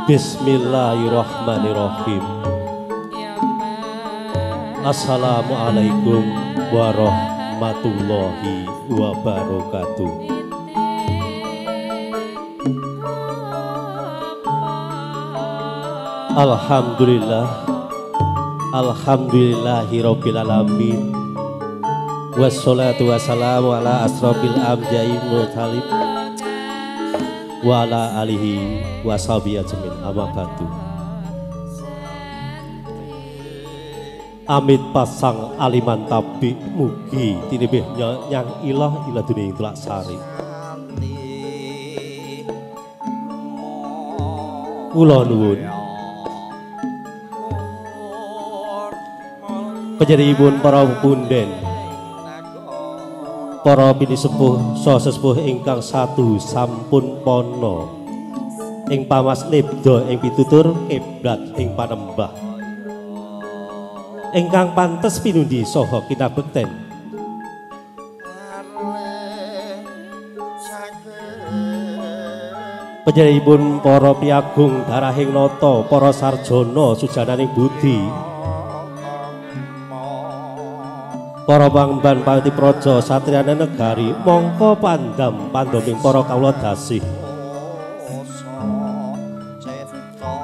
Bismillahirrahmanirrahim. Assalamualaikum warahmatullahi wabarakatuh. Alhamdulillah, alhamdulillahirabbil alamin. Wassalatu wassalamu ala asrofil anbiya'i mursalin wa ala alihi washabihi ajmain. Amma ba'du. Amit pasang aliman tabi mugi tinebih nyang ilah ilah dunia ing tulak sari. Kula nuwun panjenenganipun para punden, para pinisepuh saha sesepuh ingkang satu sampun pana ing pamas lebda ing pitutur kiblat ing panembah ingkang pantes pinundi saha kinabekten. Panjenenganipun para piyagung darahing nata, para sarjana sujananing budi, para pangban pati praja satriyane negari, mongko pandam pandoming para kawula dasih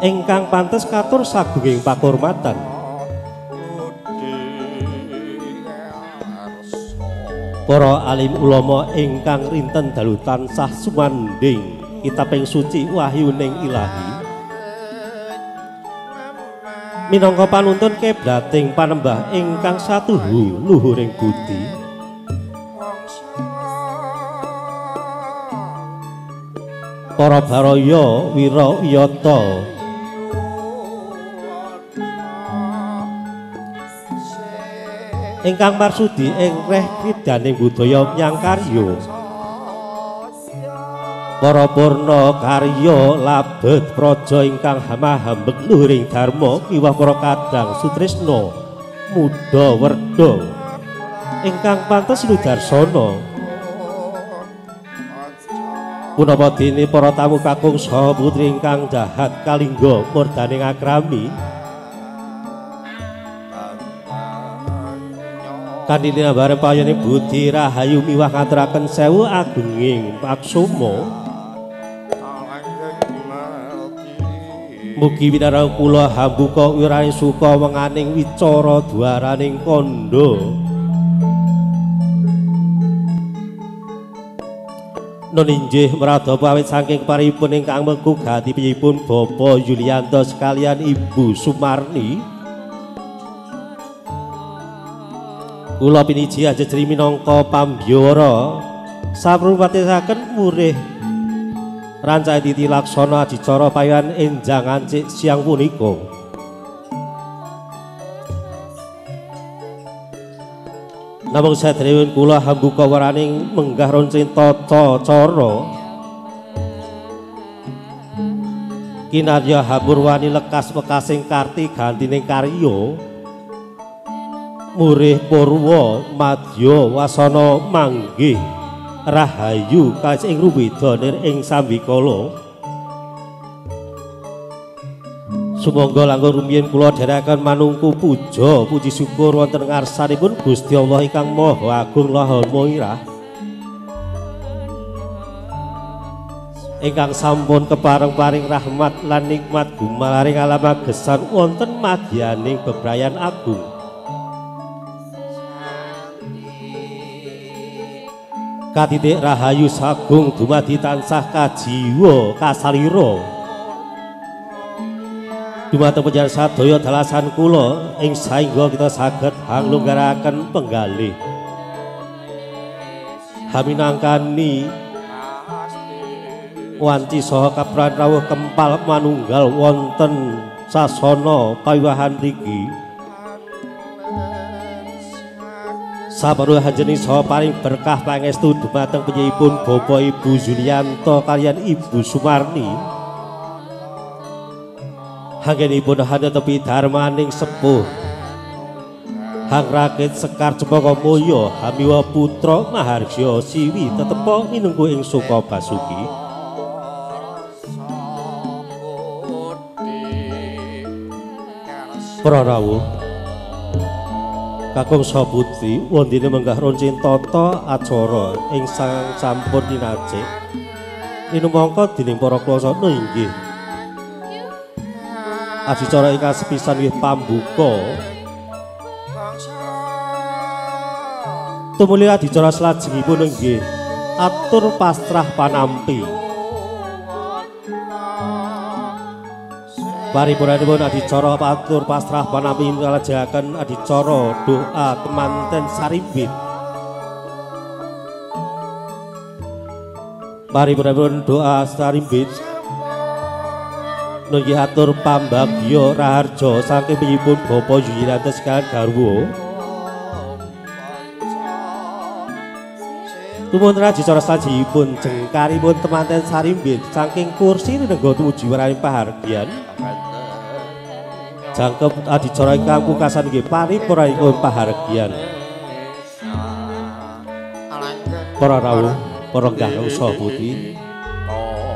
ingkang pantes katur sagunging pakurmatan. Para alim ulama ingkang rinten dalu tansah sumandhing kitabing suci wahyuning ilahi minangka panuntun kiblating panembah ingkang satuhu luhuring budi. Para baraya wira wiyata ingkang marsudi ing reh kridaning budaya menyang karya, para purna karya labet praja ingkang hamahambek luhuring dharma miwah para kadang sutrisna muda werda ingkang pantes ludarsana. Punapa dene para tamu kakung saha putri ingkang jahat kalingga murdaning akrami kanthi tinambaran payone budi rahayu miwah ngaturaken sewu agunging paksuma. Mugi winarang kula hambuka wiraning suka wenganing wicara dwaraning kandha. Nun injih mradha pawit saking paripun ingkang mengku gatipipun Bapak Yulianto sekalian Ibu Sumarni. Kula piniji ajejri minangka pambyara sampun patisaken murih rancai titi laksana adicara payan enjang ancik siang punika. Namung sadèrèngipun kula hambuka waraning menggah roncing tata cara kinarya hapurwani lekas wekasing karti gantining karya murih purwa madya wasana manggih rahayu kalis ing ruweda nir ing sambikala. Sumangga langkung rumiyin kula dherekaken manungku puja puji syukur wonten ngarsanipun Gusti Allah ingkang Maha Agung Laha Maha ingkang sampun kepareng paring rahmat lan nikmat gumalaring alam gesang wonten madyaning bebrayan agung. Katitik rahayu sagung dumadi tansah kajiwa kasalira dumateng panjenengan sadaya dalasan kula ing saengga kita saged hanglunggaraken penggalih haminangkani wanci saha kapran rawuh kempal manunggal wonten sasana pawiwahan mriki. Sabaru hanjening saha paring berkah pangestu dumateng panjenenganipun Bapak Ibu Yulianto kaliyan Ibu Sumarni. Anggenipun hanetepi dharmaning sepuh hang rakit sekar cempaka mulya hamiwa putra mahargya siwi tetepa minungku ing suka basuki. Para rawuh kakung saha putri wondene menggah runcing tata acara ing sang sampun dinacik linumangka dening para klosana inggih adicara ingkang sepisan nggih pambuka tumuli adicara salajengipun inggih atur pasrah panampi. Paripurnanipun adicara atur pasrah panampi nglajengaken adicara doa temanten sarimbit. Paripurnanipun doa sarimbit nggih atur pambagya raharja saking piyipun Bapak Yulianto sekalian garwa. Tumun adicara salajengipun jengkaripun temanten sarimbit saking kursi rinengga tumuju weraning pahargyan. Jangkep adicara ingkang pungkasan nggih paripurnanipun pahargyan. Para rawuh, para kakung saha putri,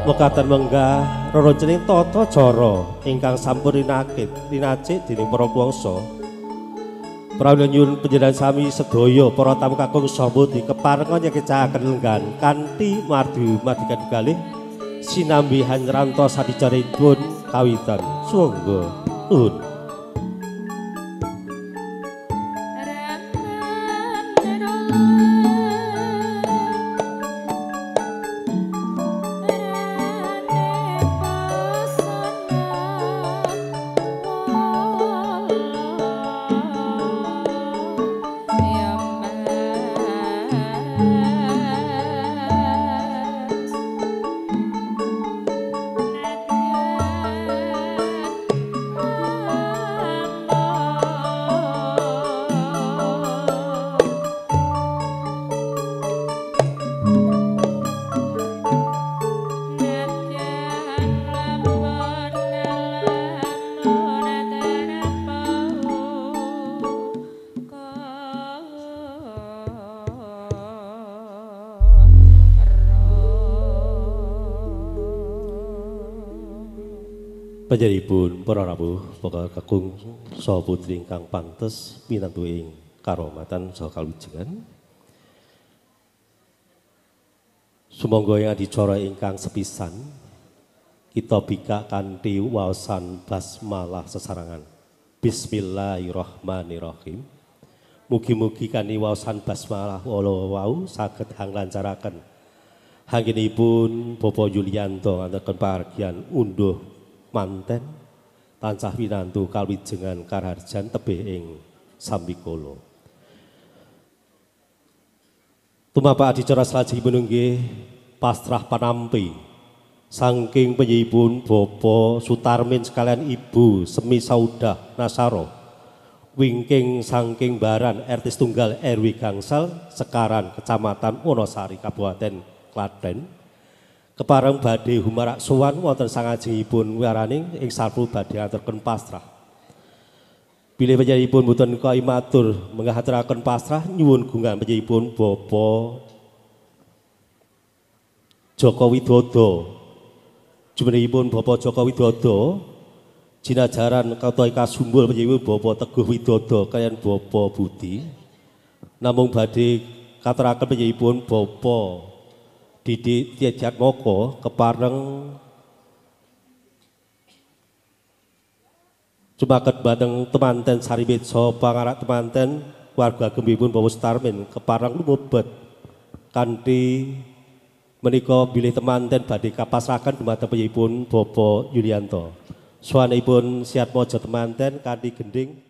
mekaten menggah reroncening tata cara ingkang sampun rinakit rinacik dening para wangsa. Prawila nyuwun panjenengan sami sedaya para tamu kakung saha putri keparenga nyekecaken lenggan kanthi mardu madikan kalih sinambi hanyrantos adicaripun kawitan. Sungguh nuwun. Panjenenganipun para rawuh para kakung saha putri ingkang pantes pinantu ing karomatan saha kawijengan. Sumangga ing adicara ingkang sepisan kita bikak kanthi waosan basmalah sesarangan. Bismillahirrahmanirrahim. Mugi-mugi kanthi waosan basmalah wau saged hanglancaraken anggenipun Bapak Yulianto ngantoken pahargyan unduh manten tansah winantu kawijengan karaharjan tebih ing sambikala. Tumapak adicara salajengipun nggih pasrah panampi saking piyipun Bapak Sutarmin sekalian Ibu Semi Saudah Nasaro wingking saking Baran RT setunggal RW Gangsal Sekaran Kecamatan Wonosari Kabupaten Klaten. Kepareng badhe humarak sowan wonten sangajengipun waraning ing sarpu badhe aturaken pasrah. Bilih panjenenganipun boten kaimatur menggah aturaken pasrah nyuwun gungan panjenenganipun Bapak Joko Widodo. Jumenengipun Bapak Joko Widodo jinajaran Kota Kasumbul panjenenganipun Bapak Teguh Widodo kaliyan Bapak Budi. Namung badhe katuraken panjenenganipun Bapak Didik Tiajatmoko kepareng cumaket bateng temanten sarimbit saha pangarak temanten keluarga gembipun Bapak Sutarmin kepareng lumebet kanthi menika bilih temanten badhe kapasrahaken dumateng piyipun Bapak Yulianto. Swanipun Siatmojo temanten kanthi gending.